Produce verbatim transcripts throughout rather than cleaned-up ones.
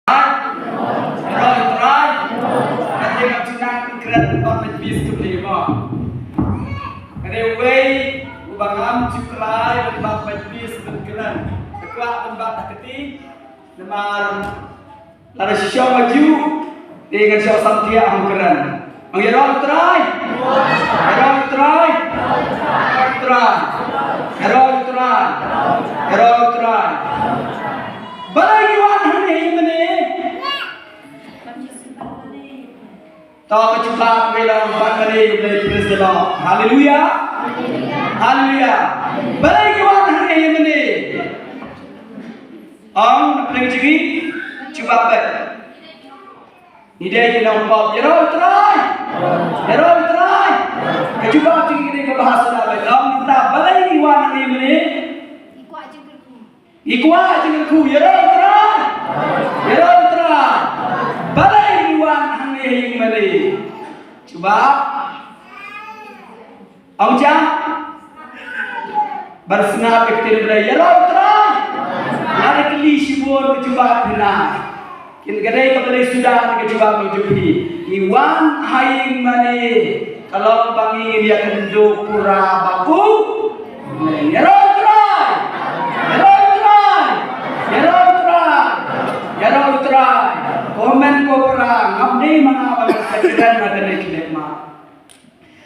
Ïaroh ïa U Trai. Ka dei ka jingkren ban bad pis tu ni mo. Ka dei uwei uba ngam ju khlaiñ ban bad pis ban kren. Ka kwah ban bad ha kti. Namar lada shisha ma ju, te ngan shu samthiah hangkren. Ong ïaroh U Trai. Ïaroh U Trai. Ïaroh U Trai. Ïaroh U Trai. Ïaroh U Trai. Balei ngi wan hangne mynne? To ka jubab ngi long ban mane, praise the Lord. Hallelujah. Hallelujah. Balei ngi wan hangne mynne? Ong na pdeng jong ngi, jubab bad. Ngi dei ki nongpop, ïaroh U Trai. Ïaroh U Trai. Ka jubab jong ngi dei ka bahasa da bad. Ong ta balei ngi wan hangne mynne? Ngi kwah jingkyrkhu, ïaroh U Trai. Ïaroh U Trai. Balei ngi wan hangne mynne? Jubab. Ong jam. Bar sngap ïa ka ktien Blei, ïaroh U Trai. Nga da kylli shibun ka jubab phi na. Kin ka dei ka Blei suda ka jubab ka jubab phi. Ngi wan ha ïing mane ka long ba ngi ïakynduh pura bad U Blei. Ïaroh U Trai. Ïaroh U Trai. Ïaroh U Trai. Ïaroh U Trai. Ko hynmen ko para, ngam dei ma nga ba ngan sa kren na kane ka leit ma.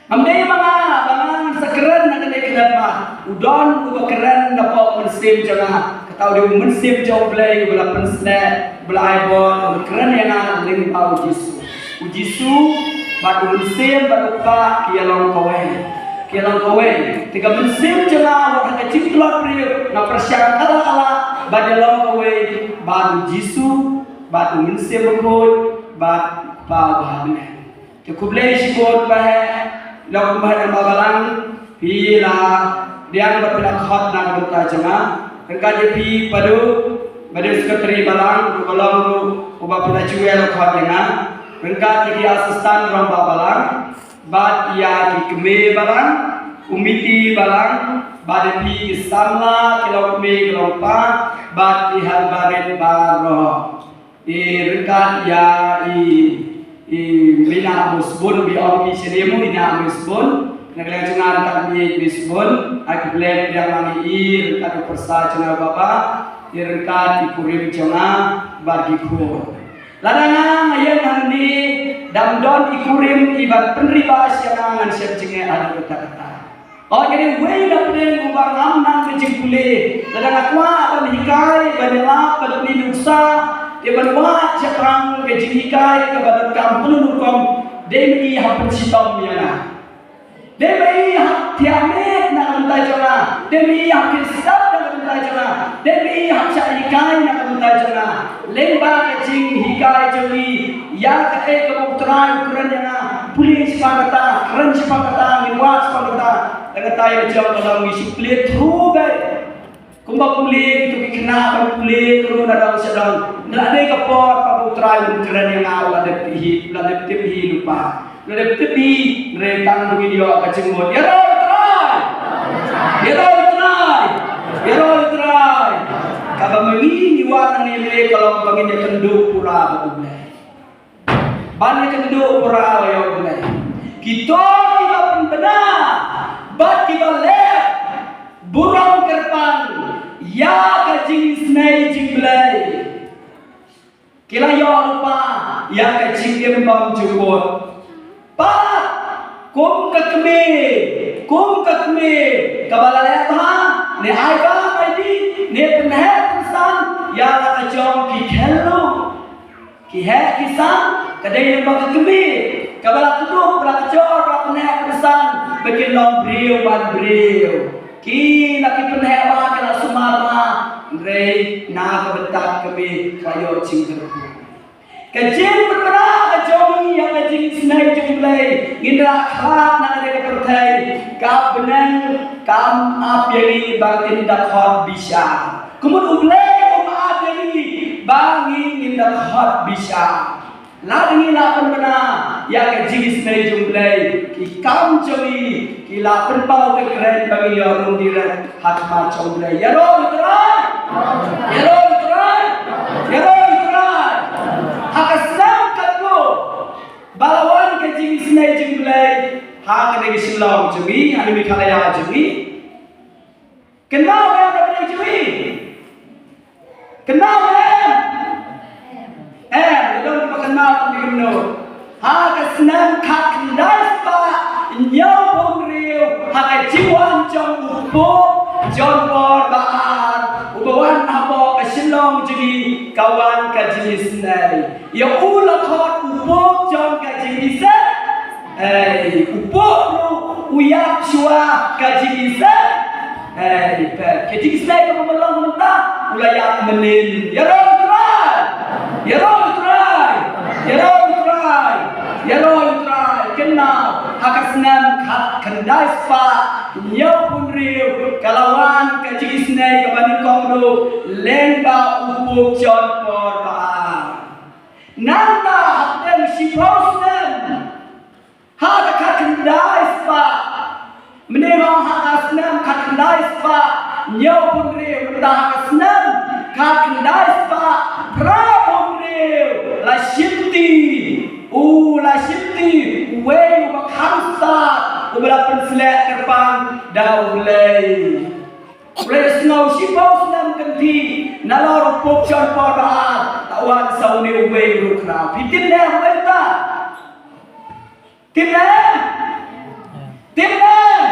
Ngam dei ma nga ba ngan sa kren na kane ka leit ma. U don uba kren na pdeng mynsiem jong nga. Kata u dei u Mynsiem jong U Blei uba la pynsngew, uba la ai bor, uba kren ïa nga lyngba U Jisu. U Jisu bad U Mynsiem bad U Kpa ki ïalong kawei. Ki ïalong kawei. Te ka mynsiem jong nga wat ha ka jingtlot briew nga pyrshang kala kala ban ïalong kawei bad U Jisu bad U Mynsiem Bakhuid bad U Kpa uba ha bneng. Te khublei shibun bah, lok bah na balang, phi la pdiang bad phi la khot na ka bynta jong nga. Ryngkat ïa phi Padu, ba dei secretary balang, ruh ba long ruh uba phi la ju ïa la khot ïa nga. Ryngkat ïa ki assistant rangbah balang, bad ïa ki kmie balang, komiti balang, bad ïa phi ki samla, ki longkmie ki longpa, bad ki helbarit baroh. I ryngkat ïa i, i Mina Musbun, bi ong i sini mu Mina Musbun. Na ka liang jong nga ryngkat i Musbun, ai khublei pdiang lang ïa i ryngkat u pyrsa jong nga baba, i ryngkat i kurim jong nga bad ki khun. Lada nga nga ïeng hangne, dang don i kurim i ban pynri ba sha nga ngan shem jingeh haduh katta katta. Ong ka dei uwei na pdeng uba ngam nang ka jingpule. Lada nga kwah ban hikai, ban ïalap, ban pynlong nuksa, te ban wad shaphang ka jinghikai kaba donkam kumno rukom, dei ma i hap pynshitom ïa nga. Dei ma i hap thiah miet na ka bynta jong nga. Dei ma i hap thiah step na ka bynta jong nga. Dei ma i hap shah hikai na ka bynta jong nga. Lyngba ka jinghikai jong i, ïa kaei kaba U Trai u kren ïa nga, pule shaphang kata, kren shaphang kata, ngin wad shaphang kata. Tang kata ïa la jong ka long ngi shu pule through bad kumba pule kito ki khynnah ban pule through na dong sha dong. Lada dei ka por kaba U Trai un kren ïa nga, la dep tip hi, la dep tip hi lypa. La dep tip hi, hynrei tang ba ngin ïoh ka jingmut. Ïaroh U Trai! Ïaroh U Trai! Ïaroh U Trai! Kaba ma ngi ngi wan hangne ka long ba ngin ïakynduh pura bad U Blei. Ban ïakynduh pura ïa U Blei. Kito kiba pynbna bad kiba leh burom kyrpang ïa ka jingisynei jong U Blei, ki la ïoh lypa ïa ka jingim bymjukut. Pat kum ka kmie, kum ka kmie kaba la leh bha, ne ai bam ai dih, ne pynheh pynsan ïa la ka jong ki khynnah. Ki heh ki san, ka dei lyngba ka kmie kaba la kdup, ba la kjor, ba la pynheh pynsan, ba kin long briew ban briew. Ki la ki pynheh bha, ki la sumar bha, hynrei na ka bynta ka kmie ka ïoh jingkyrkhu. Ka jingpynbna ka jong ngi ïa ka jingisynei jong U Blei, ngin da khlad na ka dei ka pyrthei, ka bneng kam ap ïa ngi ba ngin da khot bishar. Kumno U Blei um ap ïa ngi ba ngi ngin da khot bishar. Lada ngi la pynbna ïa ka jingisynei jong U Blei, ki kam jong ngi ki la pynpaw ka kren ba ngi ïoh rung direct ha khmat jong U Blei. Ïaroh U Trai! Ïaroh U Trai! Ïaroh U Trai! Shillong jong ngi, ha Meghalaya jong ngi. Kynmaw em na pdeng jong ngi? Kynmaw em? Em, ïa don kiba kynmaw tang kumno. Ha ka snem khatkhyndai spah hynñiewphew hynriew, ha ka jingwan jong u Pope John Paul ba ar, uba wan hapoh ka Shillong jong ngi, ka wan ka jingisynei. Ïa u la khot u Pope jong ka jingisynei. Ei, u Pope ruh u ïap shuwa ka jingisynei. Ei, peit, ka jingisynei kaba long mynta, u la ïap mynnin. Ïaroh ïa u Trai. Ïaroh ïa u Trai. Ïaroh ïa u Trai. Ïaroh ïa u Trai. Kynmaw, ha ka snem khatkhyndai spah hynñiewphew hynriew, ka la wan ka jingisynei kaba nyngkong ruh lyngba u Pope John Paul ba ar. Nangta hapdeng shiphew snem, ha ka khatkhyndai spah, mynhynnin ha ka snem khatkhyndai spah hynñiewphew hynriew, mynta ha ka snem khatkhyndai spah phraphew hynriew, la shimti, u la shimti uwei uba kham stad, uba la pynsleh kyrpang da U Blei. U la ïasngew shiphew snem kynthih nalor u Pope John Paul ba ar, la wan sa une uwei u ruh khraw. Phi tip ne em uwei uta? Tip ne em? Tip ne em?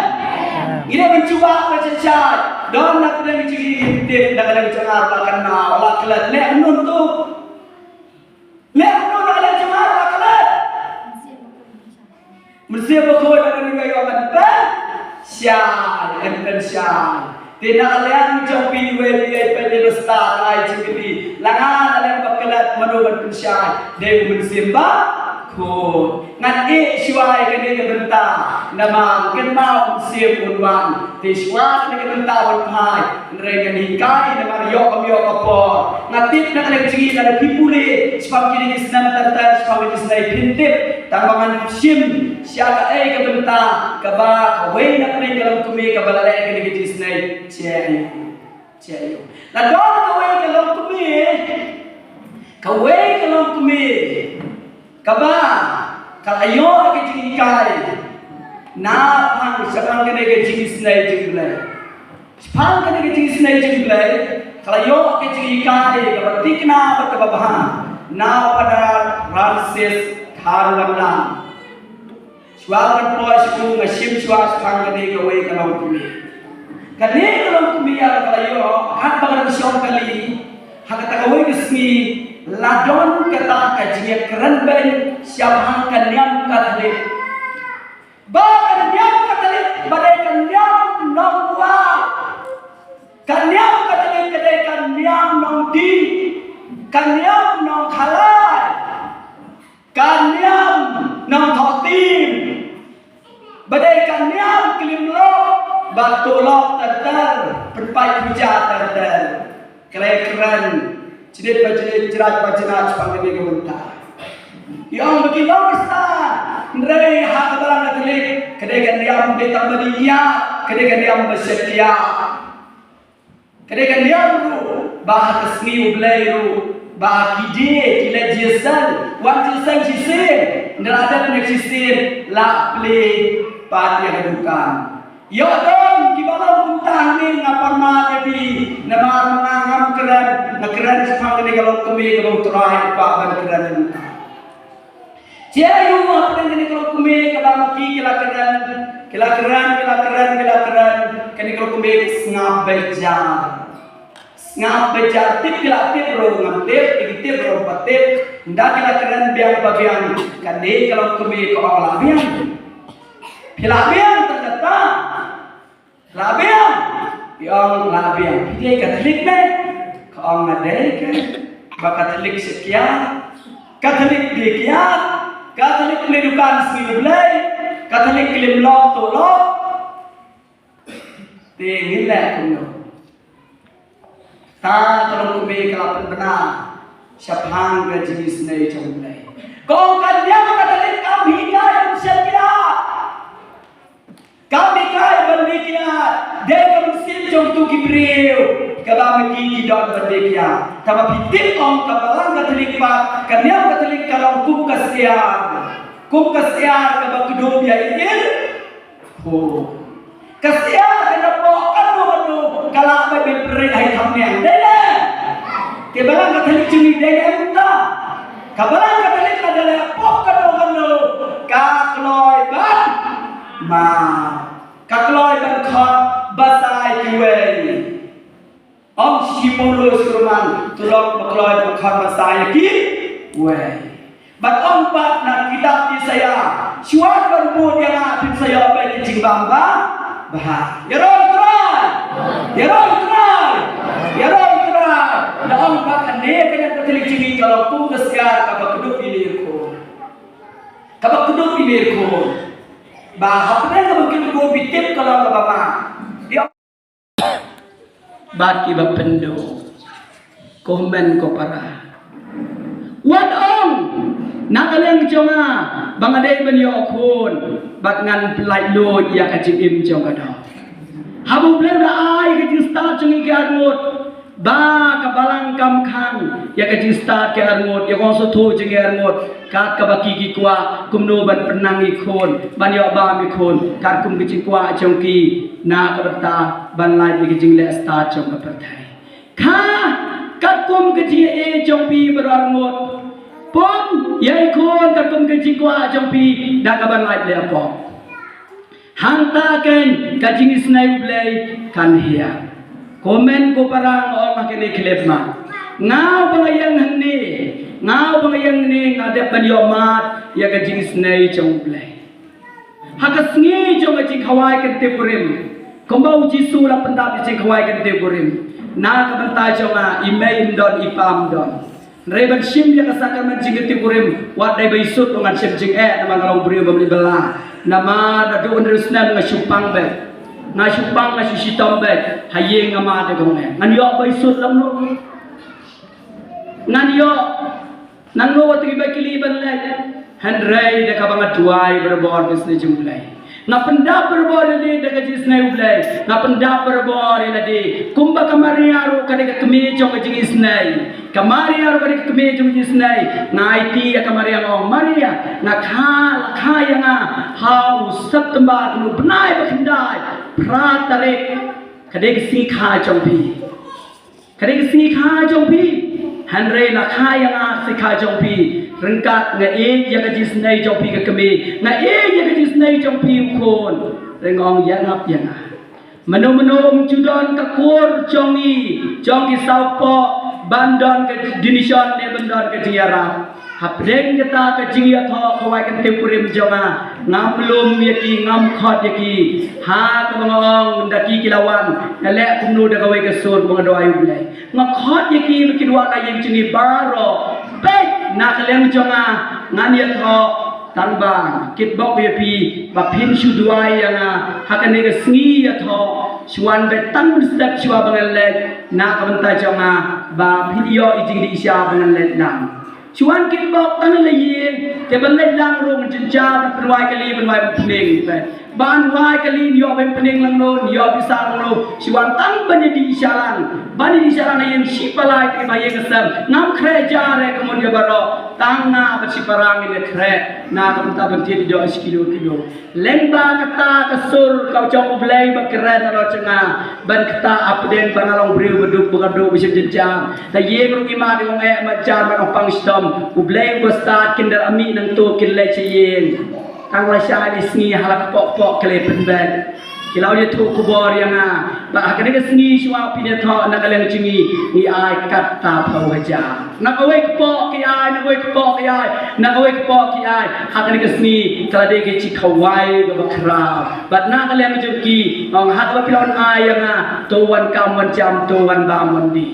Ngi dei ban jubab ba shai shai. Don na pdeng jong ngi tip, na ka liang jong nga la kynmaw, la klet, leh kumno to? Leh kumno na ka liang jong nga la klet? Mynsiem Bakhuid, la klet, ngi ïoh ban pynshai, ban pynshai. Te na ka liang jong phi, iwei pa iwei phi, leh ba stad, ai jingkylli. La nga na liang ba klet, mano ban pynshai? Dei u Mynsiem Bakhuid. Ngan ïeh shuwa ïa kane ka bynta, namar kynmaw u Mynsiem un wan. Te shuwa kane ka bynta ban phai, hynrei ngan hikai namar ïoh kam ïoh ka por. Nga tip na ka liang jong ngi lada phi pule shaphang kine ki snem ter ter, shaphang kine ki snem, phin tip. Tang ba ngan shim sha kaei ka bynta kaba kawei na pdeng ka longkmie kaba la leh kane ka jingisynei. Che aïu? Che aïu? La don kawei ka longkmie, kawei ka longkmie kaba ka la ïoh ka jinghikai na phang, shaphang kane ka jingisynei jong U Blei. Shaphang kane ka jingisynei jong U Blei, ka la ïoh ka jinghikai kaba thikna bad kaba bha na u Phadar Francis Kharwanlang. Shuwa ban poi sha u, nga shim shuwa shaphang kane kawei ka longkmie. Kane ka longkmie ïa la ka la ïoh, katba ka dang shong kali, ha kata kawei ka sngi, la don kata ka jingïakren beiñ shaphang ka niam Katholik. Ba ka niam Katholik ba dei ka niam nongbuaid. Ka niam Katholik ka dei ka niam nongdih. Ka niam nongkhalai. Ka niam nongthoh tim. Ba dei ka niam klim lok bad tuh lok ter ter, pynpait puja ter ter. Ka la ïakren jnit pa jnit, jnat pa jnat shaphang kane ka bynta. Ïa ong ba ki long Khristan, hynrei ha ka balang Katholik ka dei ka niam dei tang ba dih kiad, ka dei ka niam ba shet kiad. Ka dei ka niam ruh ba ha ka sngi U Blei ruh, ba ki die ki leit jingïaseng, wan jingïaseng shisien, hynda la dep ne shisien la plie pat ïa ka dukan. Ïoh don kiba long kumta hangne, nga pyrkhat ïa phi, namar ma nga ngam kren, nga kren shaphang kane ka longkmie kaba U Trai u kwah ban kren ïa nga. Te ïa u hapdeng kane ka longkmie kaba ma ki ki la kren, ki la kren, ki la kren, ki la kren, kane ka longkmie ka sngap beit jar. Sngap beit jar, tip ki la tip ruh ngam tip, ki tip ruh ngam tip. Ynda ki la kren biang ba biang, kane ka longkmie ka ong la biang. Phi la biang tang kata. La biang. Ki ong la biang. Phi dei Katholik ne? Ka ong nga dei ka. Ba Katholik shet kiad, Katholik die kiad, Katholik plie dukan sngi U Blei, Katholik klim lok tuh lok. Te ngin leh kumno? Ta ka longkmie ka la pynbna shaphang ka jingisynei jong U Blei. Ka ong ka niam Katholik kam hikai ban shet kiad. Kam hikai ban die kiad, dei ka mynsiem jong kito ki briew kaba ma ki ki don ban die kiad. Tangba phi tip, ong ka balang Katholik pat, ka niam Katholik ka long kum ka syiar. Kum ka syiar kaba kdup ïa i ïing. Ka sia ka na pok kano kano ka lah ba pynpyrkhat ha i thamniang. Dei ne? Te balang Katholik jong ngi dei ne em ta? Ka balang Katholik ka dei ne pok kano kano ka kloi ban ma ka kloi ban khot ba sai kiwei. Ong shi Paulus ruh man, to long ba kloi ba khot ba sai ïa kiwei. Bad ong pat na kitab Isaiah, shuwa ban bud ïa nga phin sa ïoh beit ki jingbam ba bha. Ïaroh Trai. Ïaroh Trai. Ïaroh Trai. Da ong pat kane ka ïa ka Katholik jong ngi ka long kum ka siar kaba kdup ïa i khun. Kaba kdup ïa i khun. Ba hapdeng kaba kdup ïa i tip ka long kaba ma. Ïa bad kiba pynduh. Ko hynmen ko para, wat ong na ka liang jong nga ba nga dei ban ïoh khun bad ngan pyllait lut ïa ka jingim jong ka doh. Haba U Blei u la ai ka jingstad jong ngi ki arngut, ba ka balang kam khang ïa ka jingstad ki arngut, ïa ka jingsngewthuh jong ki arngut. Kat kaba ki ki kwah kumno ban pynnang i khun, ban ïoh bam i khun, kat kum ka jingkwah jong ki na ka bynta ban lait ïa ka jingleh stad jong ka pyrthei. Kha kat kum ka jingïeit jong phi baroh arngut, pun ïa i khun kat kum ka jingkwah jong phi da ka ban lait leh pop. Hangta keiñ ka jingisynei U Blei kan hiar. Ko hynmen ko para, nga ong ha kane ka khyllipmat, nga uba nga ïeng hangne, nga uba nga ïeng hangne nga dep ban ïoh mad ïa ka jingisynei jong U Blei. Ha ka sngi jong ka jingkhawai kyntiew kurim, kumba U Jisu u la pyndap ïa ka jingkhawai kyntiew kurim, na ka bynta jong nga i mei ym don, i pa ym don. Hynrei ban shim ïa ka sakramen jingkyntiew kurim, wat dei ba isut ruh ngan shim jingeh namar nga long briew bym leit bylla. Namar naduh hynriew snem nga shu pang beit. Nga shu pang, nga shu shitom beit. Ha ïing nga mad ïa ka jingeh. Ngan ïoh ba isut lano? Ngan ïoh nangno? Wat kiba kylli ban leit. Hynrei da kaba nga duwai barabor ka isynei jong U Blei. Nga pyndap barabor ïa lade da ka jingisynei U Blei. Nga pyndap barabor ïa lade. Kumba ka Maria ruh ka dei ka kmie jong ka jingisynei. Ka Maria ruh ka dei ka kmie jong ka jingisynei. Nga aiti ïa ka Maria, nga ong, Maria, nga kha, la kha ïa nga ha u September, kano bnai ba khyndai, phra tarik. Ka dei ka sngi kha jong phi. Ka dei ka sngi kha jong phi. Hynrei la kha ïa nga ka sngi kha jong phi ryngkat nga ïeit ïa ka jingisynei jong phi ka kmie, nga ïeit ïa ka jingisynei jong phi u khun. Hynrei nga ong, ïa nga, ïa nga. Mano mano um ju don ka kur jong ngi, jong ki sawpoh ban don ka donation ne ban don ka jingïarap. Hapdeng kata ka jingïathoh khawai kyntiew kurim jong nga, ngam lum ïa ki, ngam khot ïa ki. Ha kaba nga ong da ki ki la wan, nga leh kumno da kawei ka sur ba nga duwai U Blei. Nga khot ïa ki ba kin wan na ïing jong ngi baroh. Peit, na ka liang jong nga ngan ïathoh tang ba kitbok ïa phi ba phin shu duwai ïa nga ha kane ka sngi ïathoh. Shu wan beit tang mynstep shuwa ba ngan leit na ka bynta jong nga ba phin ïoh i jingdih sha ba ngan leit lang. Shu wan kitbok tang la ïing, te ban leit lang ruh ngan jynjar, ban wai kali, ban wai umphniang. Ban wai kali, ïoh ban umphniang lang ruh, ïoh pisa lang ruh. Shu wan tang ban ïa dih sha lang. Ban ïa dih sha lang ha ïing shi palai, te ba ïing ka sem. Ngam khreh ja re ka mut ïa baroh. Tang nga bad shi para ngin ïa khreh. Na ka bynta ban thied ïa doh shi kilo kilo. Lyngba kata ka sur ka jong U Blei ba kren halor jong nga. Ban kata hapdeng ba nga long briew ba duk ba nga duk ba shem jynjar. Ta ïing ruh ngi mad ïa ong eh mad jar mad ong pang shitom. U Blei uba stad kin da la mih nangto kin leit sha ïing. Tang lashai lai sngi ha la kpoh kpoh ki la pynbeit. Ki la ïathuh khubor ïa nga ba ha kane ka sngi shuwa phin ïathoh na ka liang jong ngi ngi ai kat ta phew hajar. Na kawei ka kpoh ki ai, na kawei ka kpoh ki ai, na kawei ka kpoh ki ai. Ha kane ka sngi ka la dei ka jingkhawai kaba khraw. Bad na ka liang jong ki, ong ha kaba phi la wan ai ïa nga, to wan kam wan jam, to wan bam wan dih.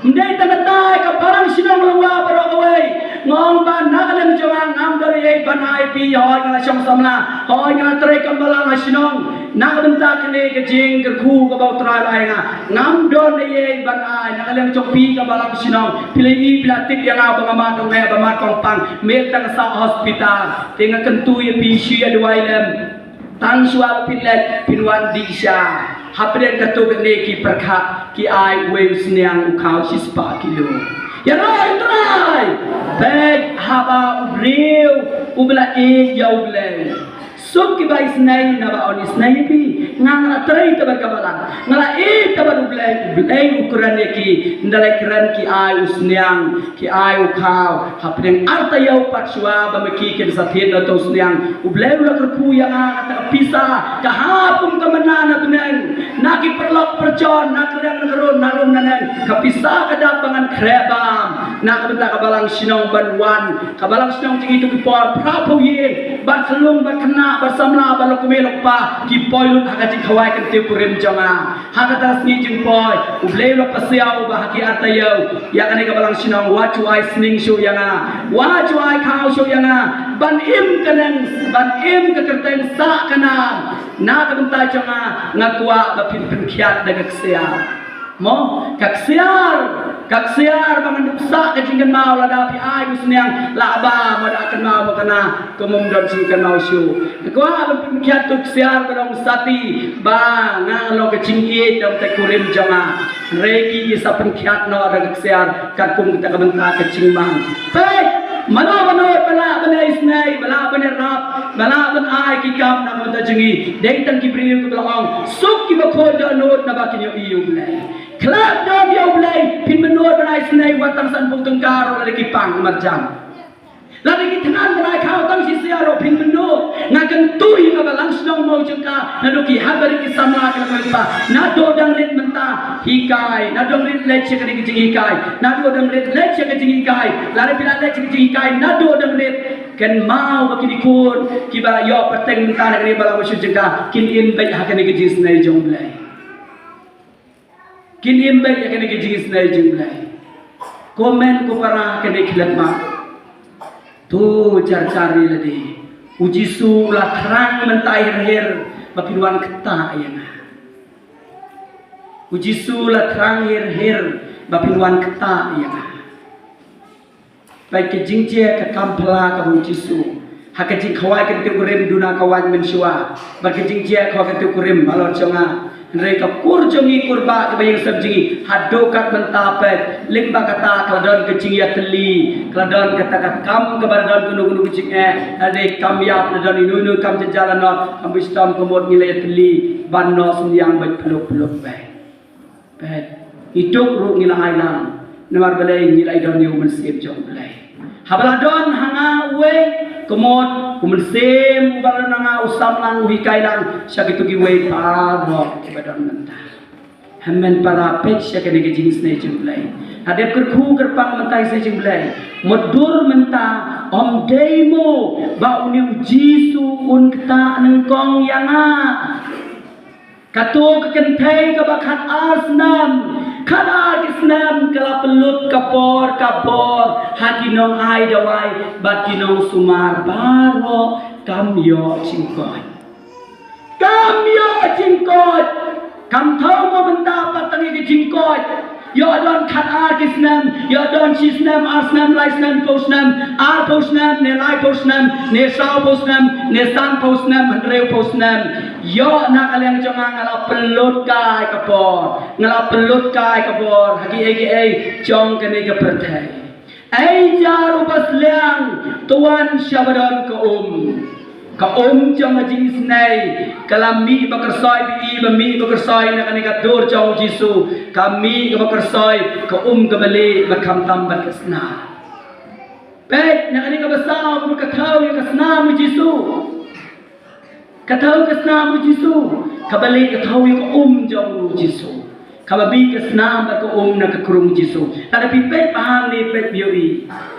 Ym dei tang kata, ka balang shnong la wah baroh kawei. Nga ong ba na ka liang jong nga ngam don ei ei ban ai phi, hooid nga la shong samla, hooid nga la trei kam balang ha shnong. Na ka bynta kane ka jingkyrkhu kaba U Trai la ai nga, ngam don ei ei ban ai. Na ka liang jong phi ka balang shnong, phi la ïohi, phi la tip ïa nga ba nga mad ong eh, ba mad kong pang, mih tang ka sah hospital. Te nga kyntu ïa phi, shu ïa duwai lem. Tang shuwa ba phin leit phin wan dih sha. Hapdeng kato kane ki pyrkhat ki ai uwei u sniang u khaw shispah kilo. Ïaroh ïa U Trai. Peit haba u briew uba la ïeit ïa U Blei. Suk kiba isnei naba yn isnei ïa phi. Nga nga la trei te bad ka balang, nga la ïeit te bad U Blei, U Blei u kren ïa ki. Ynda la kren ki ai u sniang, ki ai u khaw. Hapdeng arta ïew pat shuwa ba ma ki kin sa thied na uto u sniang, U Blei u la kyrkhu ïa nga, kata ka pisa ka hap kum ka manna na bneng. Na ki paralok parajor, na ka riang na ka run, na rum na neng, ka pisa ka dap ba ngan khreh bam na ka bynta ka balang shnong ban wan. Ka balang shnong jong ngi tu ki por phra phew ïing, bad ka lung bad khynnah bad samla bad lok kmie lok kpa ki poi lut ha ka jingkhawai kyntiew kurim jong nga. Ha kata ka sngi jingpoi, U Blei u la pasiaw ba ha ki arta ïew ïa kane ka balang shnong wat ju ai sning shuh ïa nga, wat ju ai khaw shuh ïa nga, ban im ka neng, ban im ka kyrteng sah ka nam. Na ka bynta jong nga, nga kwah ba phin pynkhiat da ka ksiar. Mo, ka ksiar, ka ksiar ba ngan dup sah ka jingkynmaw lada phi ai u sniang, lah ba mo da kynmaw mo kane, kum ym don jingkynmaw shuh. Nga kwah ban pynkhiat tu ksiar ba long sati, ba nga long ka jingïeit da ka kurim jong nga. Hynrei ki sa pynkhiat noh da ka ksiar katkum kata ka bynta ka jingmang. Peit, mano mano ba lah ban isnei, ba lah ban ïarap, ba lah ban ai ki kam na ka bynta jong ngi. Dei tang ki briew kiba la ong, suk kiba khun dohnud naba kin ïohi ïa U Blei. Khlad dohnud ïa U Blei, phin mynnud ban ai isnei wat tang san phew tyngka ruh lada ki pang marjan. Lada ki thngan ban ai khaw tang shisha ruh phin mynnud. Nga kyntu ïa ka balang shnong mo jong ka, naduh ki haba ri ki samla ki la kyntu. Naduh dang rit mynta hikai, naduh dang rit leit sha kane ka jinghikai, naduh dang rit leit sha ka jinghikai. Lada phi la leit sha ka jinghikai naduh dang rit, kynmaw ba kine ki khun kiba la ïoh pateng mynta na kane ka balang shnong jong ka, kin im beit ha kane ka jingisnei jong U Blei. Kin im beit ïa kane ka jingisnei jong U Blei. Ko hynmen ko para, kane ka khlieh mat. To jar jar ïa lade. U Jisu u la thrang mynta hir hir ba phin wan ktah ïa nga. U Jisu u la thrang hir hir ba phin wan ktah ïa nga. Bad ka jingjia ka kam phylla kaba U Jisu, ha ka jingkhawai kyntiew kurim duna ka waiñ mynshuwa. Bad ka jingjia khawai kyntiew kurim halor jong nga. Hynrei ka kur jong ngi, kur bah kiba ïeng sem jong ngi, haduh kat mynta peit, lyngba kata ka la don ka jingïatylli, ka la don kata ka kam kaba la don kano kano ka jingeh, la dei kam ïap, la don ino ino kam jynjar lanot, kam bistom ka mut ngi la ïatylli ban noh synñiang bad pynluk pynluk beit. Peit, ngi duk ruh ngi la ai lang, namar balei? Ngi la ïadon ïa u Mynsiem jong U Blei. Haba la don ha nga uwei, ka mut u Mynsiem uba la don ha nga u sam lang, u hikai lang sha kito kiwei baroh kiba don mynta. Hynmen para, peit sha kane ka jingisnei jong U Blei. Hadien kyrkhu kyrpang mynta ka sngi jong U Blei. Mutdur mynta, ym dei mo ba une U Jisu un ktah nyngkong ïa nga? Kato ka kynthei kaba khatar snem, khatar ki snem ka la pynlut ka bor ka bor ha ki nongai dawai bad ki nongsumar baroh, kam ïoh jingkoit. Kam ïoh jingkoit. Kam thaw mo mynta pat tang ïa ka jingkoit. Ïoh don khatar ki snem, ïoh don shi snem, ar snem, lai snem, phew snem, arphew snem, ne laiphew snem, ne sawphew snem, ne sanphew snem, hynriewphew snem. Ïoh na ka liang jong nga, nga la pynlut kai ka bor, nga la pynlut kai ka bor ha kiei kiei jong kane ka pyrthei. Ei jar u basliang, to wan sha ba don ka um. Ka um jong ka jingisnei ka la mih ba kyrsoi, ba i ba mih ba kyrsoi na kane ka dur jong U Jisu. Ka mih kaba kyrsoi, ka um kaba lieh bad khamtam bad ka snam. Peit, na kane kaba saw ka thaw ïa ka snam U Jisu. Ka thaw ka snam U Jisu, kaba lieh ka thaw ïa ka um jong U Jisu. Kaba mih ka snam bad ka um na ka krung Jisu. Lada phi peit bha hangne, peit phi ïohi.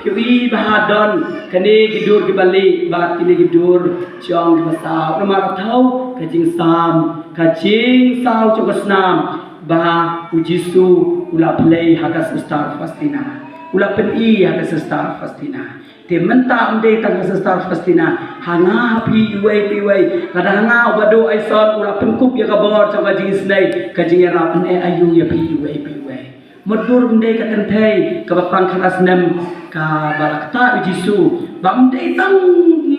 Phi ïohi ba ha don kine ki dur kiba lieh bad kine ki dur jong kiba saw. Namar ka thaw ka jingsam, ka jingsaw jong ka snam ba U Jisu u la plie ha ka Sister Faustina. U la pyni ha ka Sister Faustina. Te mynta ym dei tang ka Sister Faustina, ha nga ha phi iwei pa iwei, lada ha nga uba duh aïson u la pynkup ïa ka bor jong ka jingisnei, ka jingïarap, ne aïu ïa phi iwei pa iwei. Mutdur ym dei ka kynthei kaba pang khatar snem kaba la ktah U Jisu, ba ym dei tang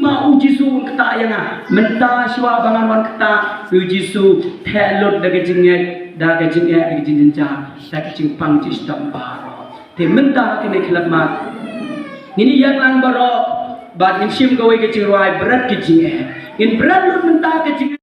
ma U Jisu un ktah ïa nga. Mynta shuwa ba ngan wan ktah, U Jisu theh lut da ka jingngeit, da ka jingeh, da ka jingjynjar, da ka jingpang jingshitom baroh. Te mynta kane ka khlieh mat, ngin ïeng lang baroh, Bad ngin shim kawei ka jingrwai bret ka jingeh. Ngin bret lut mynta ka jing